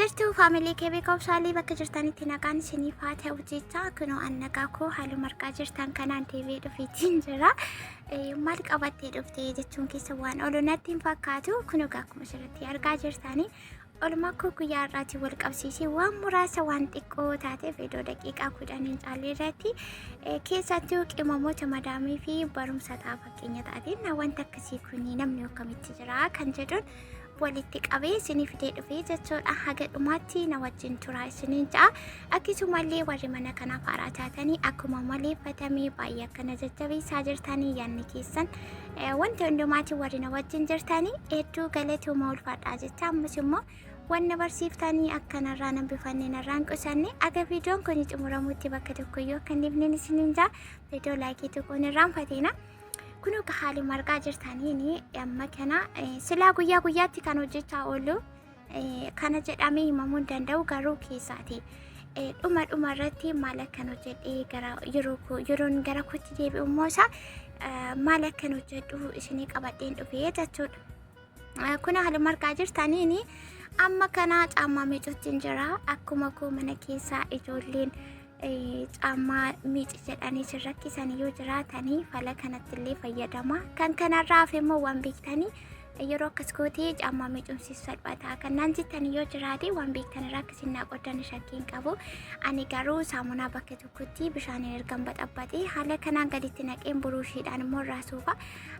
Jirtuu faamilii kee beekaa obsaalii bakka jirtanitti nagaan isiniif haa ta'u jecha kunoo an nagaa koo haaluma argaa jirtan kanaan deebi'ee dhufeetiin jira. Maal qabattee dhufte jechuun keessa waan oolu natti hin fakkaatu kunoo akkuma asirratti argaa jirtanii oolmaa koo guyyaa har'aatiin wal qabsiisee waan muraasa waan xiqqoo taateef iddoo daqiiqaa 10 hin caalle irratti keessattuu qimamoota madaamii fi barumsa ta'a fakkeenya taateen wanta akkasii kun namni akkamitti jira kan jedhuun walitti qabee isinii fidee dhufee jechuudha. Haga dhumaatti na wajjin turaa isiniin ja'a. Akkasumallee warri mana kanaaf haaraa taatanii akkuma maleeffatamee baay'ee akkana jajjabeessaa jirtanii yaadni keessan wanta hundumaatiin warri na wajjin jirtanii hedduu galatooma ulfaadhaa jecha ammas immoo wanna barsiiftanii akkanarraa nan bifanne narraan qusanne aga viidiyoon kun xumuramutti bakka tokkoyyuu akka hin dhiifneen isiniin ja'a. Viidiyoo laayikii tuquun irraanfateena. Kun akka haaluma argaa jirtaniin amma kana silaa guyyaa guyyaatti kan hojjechaa oolu kana jedhamee himamuu hin danda'u garuu keessaati. Dhuma dhuma irratti maal akkan hojjedhee gara yeroo yeroon gara kootti deebi'u immoo isaa maal akkan hojjedhu isinii qabadheen dhufee jechuudha. Kun haaluma argaa jirtaniin amma kana caammaa miicuutti hin jira. Akkuma koo mana keessaa ijoolleen caammaa miici jedhanii isin rakkisan yoo jiraatanii fala kanatti illee fayyadama. Kan kanarraa hafe immoo waan beektanii yeroo akkas gootee caammaa miicumsiisu salphaata. Kan naan jettanii yoo jiraate waan beektan irraa akkasiin naa qoddan shakkii hin qabu. Ani garuu saamunaa bakka tokkotti bishaaniin ergan baxabbaxee haala kanaan gaditti naqeen buruushiidhaan immoo irraa suufa.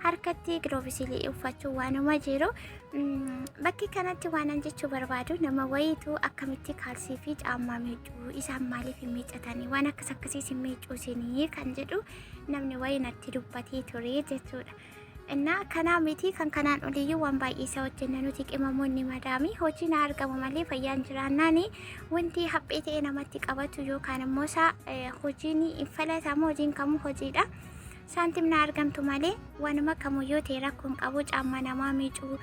Harkatti giloovisiilii uffachuu waanuma jiru. Bakki kanatti waanan jechuu barbaadu nama wayiitu akkamitti kaalsii fi caammaa miicuu isaan maaliif hin miiccatanii waan akkas akkasiis hin miicuusinii kan jedhu namni wayii natti dubbatee ture jechuudha. Innaa kanaa miti kan kanaan oliyyuu waan baay'ee isa hojjenna nuti qimamoonni madaamii hojiin haa argamu malee fayyaan jiraannaani wanti haphee ta'e namatti qabatu yookaan immoo isaa hojiin hin falatamu hojiin kamuu hojiidha. Saantim na argamtu malee waanuma kamuu yoo ta'e rakkoo hin qabu caammaa namaa miicuu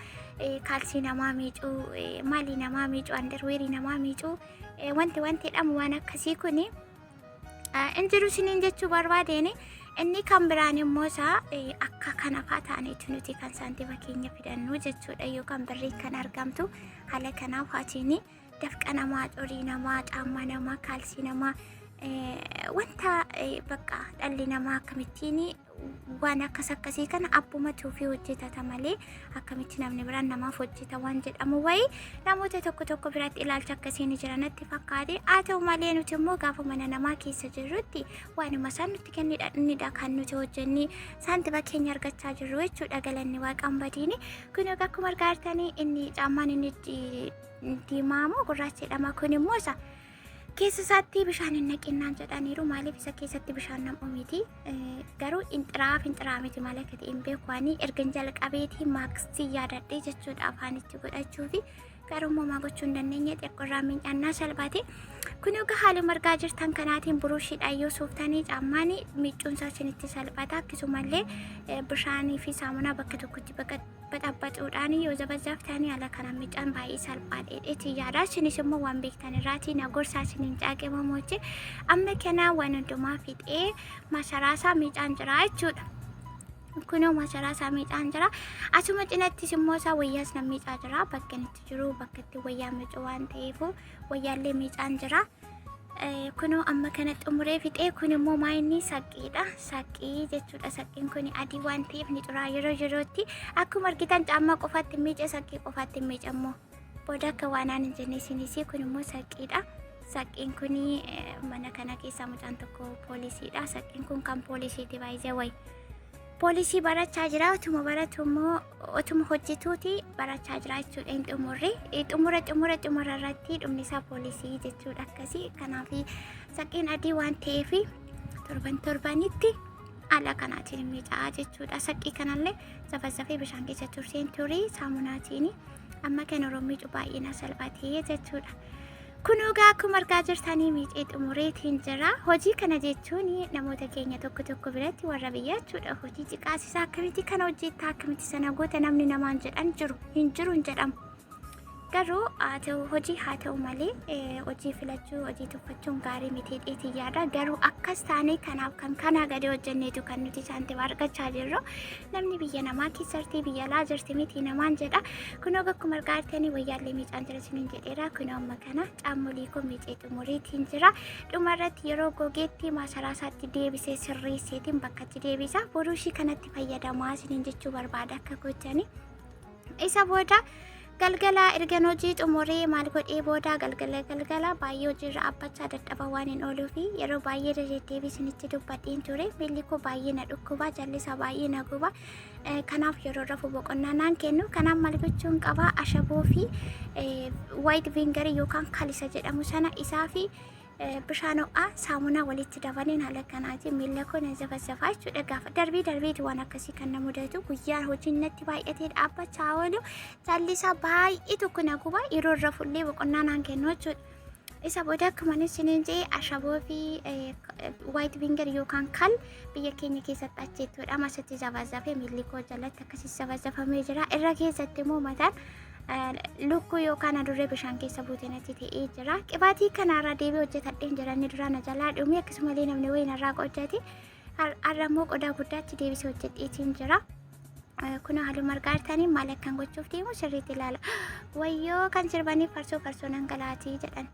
kaalsii namaa miicuu maalii namaa miicuu andarweerii namaa miicuu wanti wanti jedhamu waan akkasii kuni hin jiru isiniin jechuu barbaadeen inni kan biraan immoo isaa akka kana faa ta'aniitu nuti kan saantima keenya fidannu jechuudha yookaan birrii kan argamtu haala kanaaf haatiin dafqa namaa, xurii namaa, caammaa namaa, kaalsii namaa wanta bakka dhalli namaa akkamittiin waan akkas akkasii kana abbumatu ofii hojjetata malee akkamitti namni biraan namaaf hojjeta waan jedhamu wayii namoota tokko tokko biratti ilaalcha akkasii ni jira natti fakkaate. Haa ta'u malee nuti immoo gaafa mana namaa keessa jirrutti waanuma isaan nutti kennidha kan nuti hojjennee saantima keenya argachaa jirru jechuudha galanni waaqaan badiini. Kun akkuma argaa jirtanii inni caammaan inni diimaa moo gurraacha jedhama kun immoo isa keessa isaatti bishaan hin naqinnaan jedhaniiru maaliif isa keessatti bishaan nam'u miti garuu inxiraa finxiraa miti maal akka ta'e hin beeku ani ergan jalqabeetii maaksii yaadadhee jechuudha afaanitti godhachuu fi garuu moomaa gochuu hin dandeenye xiqqoorraa miidhannaa salphaate kun egaa haaluma argaa jirtan kanaatiin buruushiidhaan yoo suuftanii caammaan miiccuun isaa isinitti salphata akkasumallee bishaanii fi saamunaa bakka tokkotti bakka baxabbaxuudhaan yoo zabazaftanii haala kanaan miicaan baay'ee salphaadha jedheeti yaada. Isinis immoo waan beektan irraatii na gorsaa isiniin caaqemamooti. Amma kana waan hundumaa fixee masaraasaa miicaan jira jechuudha. Kunoo masaraasaa miicaan jira. Asuma cinattis immoo isaa wayyaas nan miicaa jira. Bakka inni itti jiru bakka itti wayyaa miicu waan ta'eef wayyaallee miicaan jira. Kunoo amma kana xumuree fixee kun immoo maa inni saqqiidha. Saqqii jechuudha. Saqqiin kun adii waan ta'eef ni xuraa yeroo yerootti. Akkuma argitan caammaa qofaatti miice saqqii qofaatti miice immoo. Booda akka waan aan hin jenne isinis kun immoo saqqiidha. Saqqiin kun mana kana keessaa mucaan tokko poolisiidha. Saqqiin kun kan poolisiiti baay'ee wayi. Poolisii barachaa jira. Otuma baratu immoo otuma hojjetuuti barachaa jira jechuudha. Hin xumurre. Xumura xumura xumura irratti dhumni isaa poolisii jechuudha akkasii. Kanaaf saqqiin adii waan ta'eef torban torbanitti haala kanaatiin miicaa jechuudha. Saqqii kanallee zafazafee bishaan keessa turseen ture saamunaatiin amma kan yeroo miicu baay'ee na salphatee jechuudha. Kunoo egaa akkuma argaa jirtanii miicee xumureetiin jira. Hojii kana jechuun namoota keenya tokko tokko biratti warra biyyaa jechuudha. Hojii ciqaasisaa akkamitti kana hojjettaa akkamitti sana goota namni namaan jedhan jiru hin jiru hin jedhamu. Garuu haa ta'u hojii haa ta'u malee hojii filachuu hojii tuffachuun gaarii miti jedheetiin yaada. Garuu akkas taanee kanaaf kan kanaa gadi hojjenneetu kan nuti saantima argachaa jirru. Namni biyya namaa keessa jirti biyya alaa jirti miti namaan jedha. Kunoo akkuma argaa jirtanii wayyaallee miicaan jira isiniin jedheera. Kunoo amma kana caamolii koo miicee xumuriitiin jira. Dhuma irratti yeroo gogeetti maasaraa isaatti deebisee sirreesseetiin bakkatti deebisa. Buruushii kanatti fayyadamaa isiniin jechuu barbaada akka gochanii. Isa booda galgala ergan hojii xumuree maal godhee booda galgala galgala baay'ee hojiirra dhaabbachaa dadhaba waan hin ooluu fi yeroo baay'ee irra deddeebii isinitti dubbadheen ture. Miilli koo baay'ee na dhukkuba, jalli isaa baay'ee na guba. Kanaaf yeroo rafu boqonnaa naan kennu. Kanaaf maal gochuun qaba? Ashaboo fi white vinegar yookaan kalisa jedhamu sana isaa fi bishaan ho'aa saamunaa walitti dabaleen haala kanaatiin miila koo na zafazafaa jechuudha. Gaafa darbii darbeeti waan akkasii kan na mudatu guyyaa hojiin natti baay'atee dhaabbachaa oolu jalli isaa baay'ee tokko na guba yeroo irra fullee boqonnaa naan kennu jechuudha. Isa booda akkuma inni isiniin jedhe ashaboo fi white vinegar yookaan kal biyya keenya keessatti acheettoodha. Masatti zafazafee miilli koo jalatti akkasii zafazafamee jira. Irra keessatti immoo mataan lukkuu yookaan adurree bishaan keessa buute natti ta'ee jira. Qibaatii kanarraa deebi'ee hojjetadheen jira. Inni duraa na jalaa dhume akkasumallee namni wayii narraa hojjete. Har'a immoo qodaa guddaatti deebisee hojjedheetiin jira. Kun halluu argaa jirtanii maal akkan gochuuf deemu sirriitti ilaala. Wayyoo kan sirbanii farsoo farsoo nan galaatii jedhan.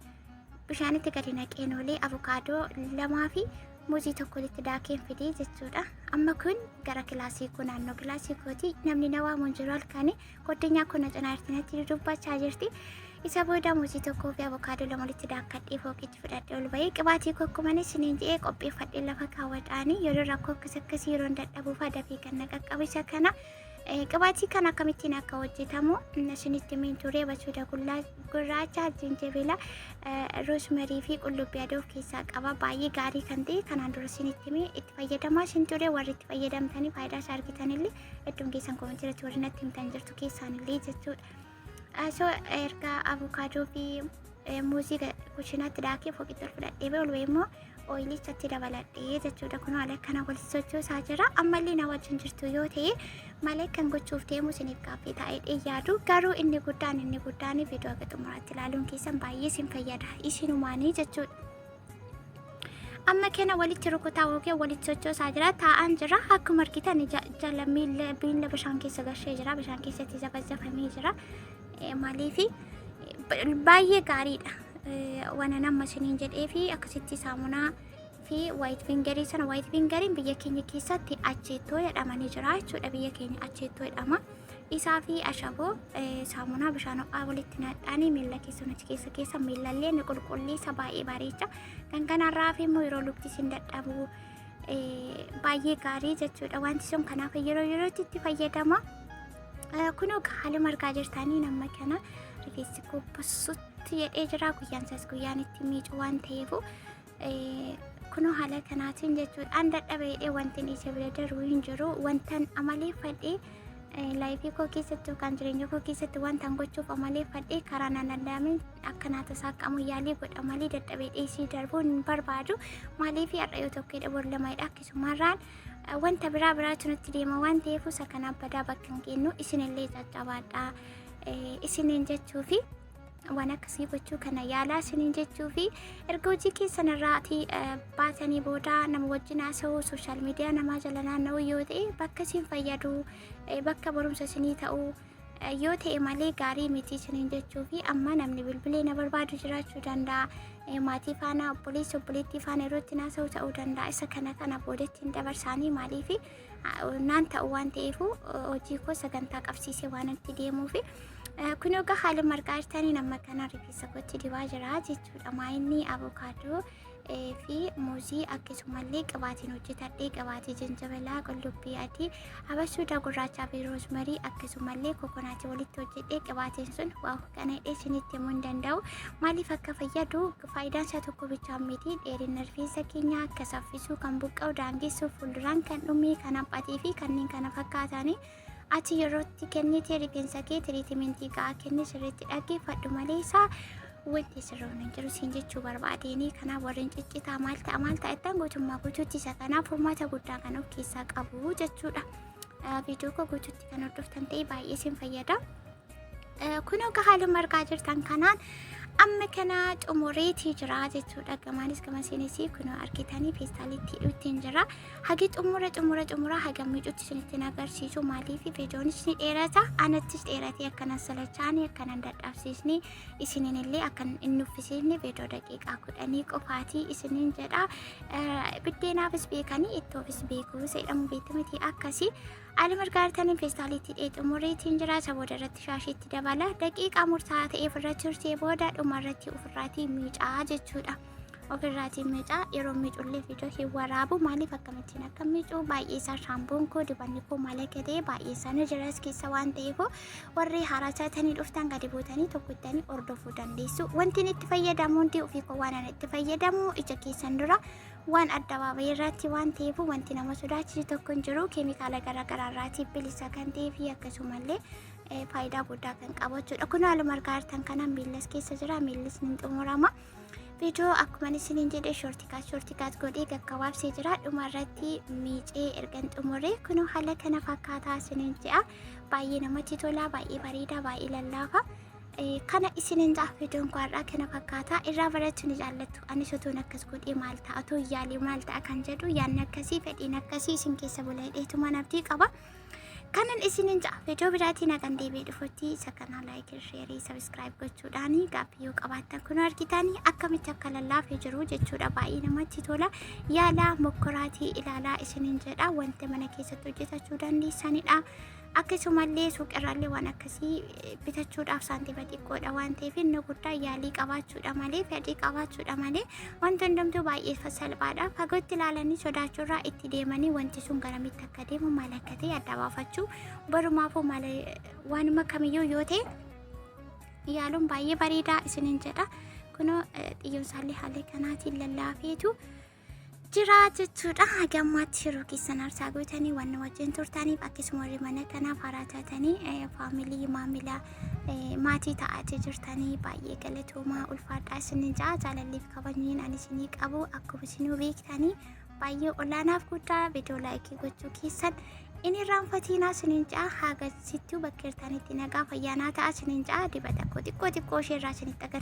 Bishaanitti gadi naqeen oolee avukaadoo lamaa fi muuzii tokko walitti daakeen fidee jechuudha. Amma kun gara kilaasii koo naannoo kilaasii kooti namni na waamu hin jiru halkanii Goddinyaa kun na cinaa jirti natti dudubbachaa jirti. Isa booda muuzii tokkoo fi avokaadoo lama walitti daakkadhee fooqitti fudhadhee ol bahee qibaatii koo akkuma isiniin jedhee qopheeffadhee lafa kaawwadhaanii yeroo rakkoo akkas akkasii yeroon dadhabuufaa dafee kan na qaqqabu isa kana. Qibaatii kana akkamittiin akka hojjetamu isinitti himeen ture basuuda gurraacha, jinjibila, roosmarii fi qullubbii adii of keessaa qaba. Baay'ee gaarii kan ta'e kanaan dura isinitti himee itti fayyadamaa isin ture warri itti fayyadamtanii faayidaa isaa argitanillee hedduun keessan koomentii irratti warri natti himtan jirtu keessaan illee jechuudha. So erga avukaadoo fi muuzii kushinaatti daakee fooqitti ol fudhadhee ba'e ol ba'e immoo ooyilichatti dabaladhee jechuudha. Kun haala kana wal sochoosaa jira. Ammallee na wajjin jirtu yoo ta'e malee kan gochuuf deemu isiniif gaaffii taa'ee yaadu. Garuu inni guddaan viidiyoo akka xumuraatti ilaaluun keessan baay'ee isin fayyada. Isinumaanii jechuudha. Amma kana walitti rukutaa yookiin walitti sochoosaa jira. Taa'aan jira. Akkuma argitan jala miila miila bishaan keessa gashee jira. Bishaan keessatti zafazafamee jira. Maaliifi baay'ee gaariidha. Waan amma isiniin jedhee fi akkasitti saamunaa fi white vinegarii sana white vinegariin biyya keenya keessatti acheettoo jedhamanii jira jechuudha. Biyya keenya acheettoo jedhama. Isaa fi ashaboo saamunaa bishaan ho'aa walitti naqxanii miila keessa achi keessa keessa miilallee ni qulqulleessa baay'ee bareecha. Kan kanarraa fi immoo yeroo lukti isin dadhabu baay'ee gaarii jechuudha. Wanti sun kanaaf yeroo yerootti itti fayyadama. Kunoo haaluma argaa jirtanii nama kana rifeensi koo basutti jedhee jira. Guyyaan isaas guyyaan itti miicu waan ta'eef kunoo haala kanaatiin jechuudha. An dadhabe jedhee wanti isa bira darbu hin jiru. Wantan amaleeffadhee life koo keessatti yookaan jireenya koo keessatti wantan gochuuf amaleeffadhee karaa naan danda'amin akka naata saaqamu yaalii godha malee dadhabee dhiisii darbuu hin barbaadu. Maaliif har'a yoo tokkodha bor lamadha akkasumarraan wanta biraa biraatu nutti deema waan ta'eef isa kanaaf badaa bakka hin kennu isinillee caccabaadha isiniin jechuu fi waan akkasii gochuu kana yaalaa isiniin jechuu fi erga hojii keessan irraatii baatanii booda nama wajjin haasa'uu social media namaa jala naanna'uu yoo ta'e bakka isin fayyadu bakka barumsa isinii ta'uu yoo ta'e malee gaarii miti isiniin jechuu fi amma namni bilbilee na barbaadu jiraachuu danda'a. Maatii faana obboleessi obboleettii faana yeroo itti haasa'u ta'uu danda'a. Isa kana kana boodatti hin dabarsaanii maaliif naan ta'u waan ta'eef hojii koo sagantaa qabsiisee waan itti deemuufi. Kun egaa haala margaa jirtanii nama kana rifeensa kootti dibaa jira jechuudha. Maayinni avokaadoo fi muuzii akkasumallee qibaatiin hojjetadhee qibaatii jinjibilaa, qullubbii adii, abasuuda gurraachaa fi roosmarii akkasumallee kokonaatii walitti hojjedhee qibaatiin sun wow kana hidhee isinitti himuu hin danda'u. Maaliif akka fayyadu faayidaan isaa tokko bichaan miti dheerina rifeensa keenyaa akka saffisu kan buqqa'u daangessuuf fuulduraan kan dhume kan haphatee fi kanneen kana fakkaatanii. Ati yerootti kennite rifeensa kee treatmentii gahaa kenni sirriitti dhaggeeffadhu malee isaa wanti sirroon hin jiru siin jechuu barbaadeenii kanaaf warreen ciccitaa maal ta'a maal ta'a jettan guutummaa guutuutti isa kanaaf furmaata guddaa kan of keessaa qabu jechuudha. Viidiyoo koo guutuutti kan hordoftan ta'e baay'ee isin fayyada. Kunoo haaluma argaa jirtan kanaan amma kana xumureetii jira jechuudha. Gamaanis gamasiinis kunoo argitanii feestaalitti hidhuutti jira. Hagi xumura xumura xumura haga miicutti isinitti agarsiisu, maaliif viidiyoonis ni dheerata, anattis dheeratee akkanan salachaanii akkanan dadhabsiisni isiniin illee akkan hin nuffisiisne viidiyoo daqiiqaa 10 qofaatii isiniin jedha. Biddeenaafis beekanii ittoofis beekuu jedhamu beektu miti akkasii. Haaluma argaa jirtaniin feestaaliitti hidhee xumureetiin jira. Isa booda irratti shaashiitti dabala. Daqiiqaa murtaa'aa ta'e ofirra tursee booda dhuma irratti ofirraatii miicaa jechuudha. Ofirraatii miicaa yeroo miicullee viidiyoo hin waraabu, maaliif akkamittiin akka miicuu baay'ee isaa shaampoon koo dibanni koo maal akka ta'e baay'ee isaa ni jira as keessa waan ta'eef, warri haaraa taatanii dhuftan gadi buutanii tokkottanii hordofuu dandeessu. Wanti inni itti fayyadamu hundi ofii koo waan ani itti fayyadamu ija keessan dura waan addabaabayii irratti waan ta'eef wanti nama sodaachisu tokko hin jiru. Keemikaala garaagaraa irraatii bilisa kan ta'ee fi akkasumallee faayidaa guddaa kan qabu jechuudha. Kun haaluma argaa jirtan kana miillas keessa jira, miillis ni xumurama. Viidiyoo akkuma isiniin jedhe shortcut shortcut godhee gaggabaabsee jira. Dhuma irratti miicee ergan xumuree kunoo haala kana fakkaataa isiniin jedha. Baay'ee namatti tola, baay'ee bareeda, baay'ee lallaafa. Kana isiniin ja'a, viidiyoon koo har'aa kana fakkaataa. Irraa barachuu ni jaallattu. Anis otoon akkas godhee maal ta'a, otoo yaalee maal ta'a kan jedhu yaadni akkasii, fedhiin akkasii isin keessa bula hidheetuma abdii qaba. Kanan isiniin ja'a, viidiyoo biraatiin hagan deebi'ee dhufutti isa kana like, share, subscribe gochuudhaan gaaffii yoo qabaattan kun argitanii akkamitti akka lallaafee jiru jechuudha. Baay'ee namatti tola. Yaalaa, mokkoraatii ilaalaa isiniin jedha. Wanta mana keessatti hojjetachuu dandeessanidha. Akkasumallee suuqirraallee waan akkasii bitachuudhaaf saantima xiqqoodha waan ta'eef, inni guddaa yaalii qabaachuudha malee, fedhii qabaachuudha malee, wanti hundumtuu baay'ee salphaadha. Fagootti ilaalanii sodaachuurraa itti deemanii wanti sun garamitti akka deemu, maal akka ta'e adda baafachuu barumaafuu maal waanuma kamiyyuu yoo ta'e yaaluun baay'ee bareedaa isiniin jedha. Kunoo xiyyoon isaallee haala kanaatiin lallaafeetu jira jechuudha. Haga ammaatti yeroo keessan aarsaa gootanii waan wajjin turtaniif, akkasuma warri mana kanaaf haaraa taatanii family, maamila, maatii ta'aatee jirtanii baay'ee galatoomaa, ulfaadhaa isinin ja'a. Jaalalliif kabajniin ani isinii qabu akkuma isinuu beektanii baay'ee olaanaaf guddaa. Viidiyoo like gochuu keessan inni irraanfatiinaa isinin ja'a. Haga sittuu bakka jirtanitti nagaa fayyaanaa ta'a isinin ja'a. Dibata koo xiqqoo xiqqoo isheerraa isinitti agarsiisa.